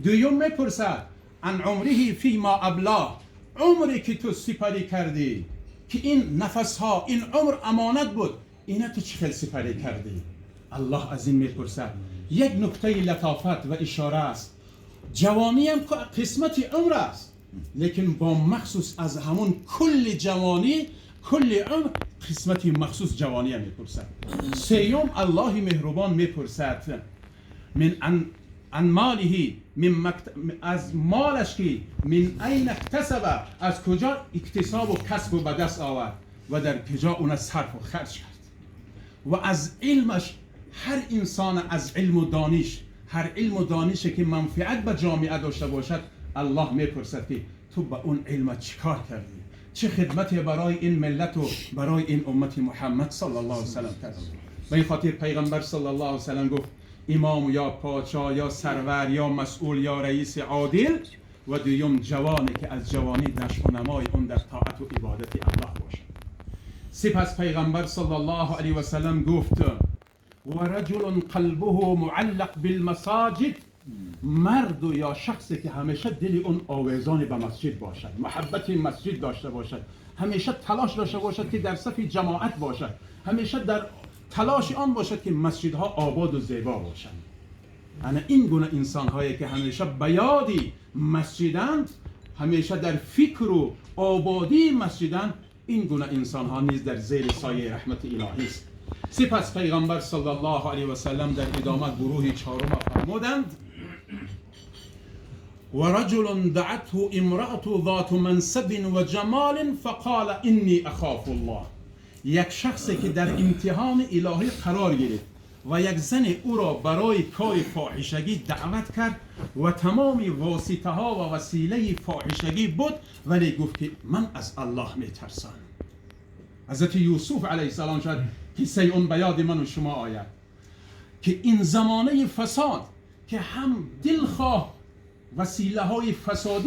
Дуюм мепурсад: عن عمره فیما أبلاه. عمری که تو سپری کردی، که این نفس ها، این عمر امانت بود، اینا تو چه خیلی سپری کردی؟ الله از این میپرسد. یک نکته لطافت و اشاره است. جوانی هم قسمت عمر است، لیکن با مخصوص از همون کل جوانی، کل عمر، قسمت مخصوص جوانی هم میپرسد. سیوم، الله مهربان میپرسد من عن ماله از مالش که من أين اكتسب، از کجا اکتساب و کسب و به دست آورد و در کجا اون صرف و خرج کرد. و از علمش، هر انسان از علم و دانش، هر علم و دانشی که منفعت به جامعه داشته باشد، الله میپرسد که تو به اون علم چیکار کردی؟ چه خدمتی برای این ملت و برای این امت محمد صلی الله علیه وسلم کردی؟ به این خاطر پیغمبر صلی الله علیه وسلم گفت: امام یا پادشاه یا سرور یا مسئول یا رئیس عادل و دویم جوانی که از جوانی نشو و نمای اون در طاعت و عبادت الله باشد. سپس پیغمبر صلی الله علیه و سلم گفت: و رجل قلبه معلق بالمساجد. مرد و یا شخصی که همیشه دل اون آویزان به مسجد باشد، محبت مسجد داشته باشد، همیشه تلاش داشته باشد که در صف جماعت باشد، همیشه در تلاش آن باشد که مسجدها آباد و زیبا باشند. انا این گونه انسان هایی که همیشه به یادی مسجدند، همیشه در فکر و آبادی مسجدند، این گونه انسان ها نیز در زیر سایه رحمت الهی است. سپس پیغمبر صلی الله علیه و سلم در ادامه گروه چهارم فرمودند: و رجل دعته امرأة ذات منصب و جمال فقال إني أخاف الله. یک شخصی که در امتحان الهی قرار گرفت و یک زن او را برای کار فاحشگی دعوت کرد و تمام واسطه ها و وسیله فاحشگی بود، ولی گفت که من از الله میترسم. حضرت یوسف علیه السلام، شاید قصه اون به یاد من و شما آید که این زمانه فساد که هم دلخواه وسیله های فسادی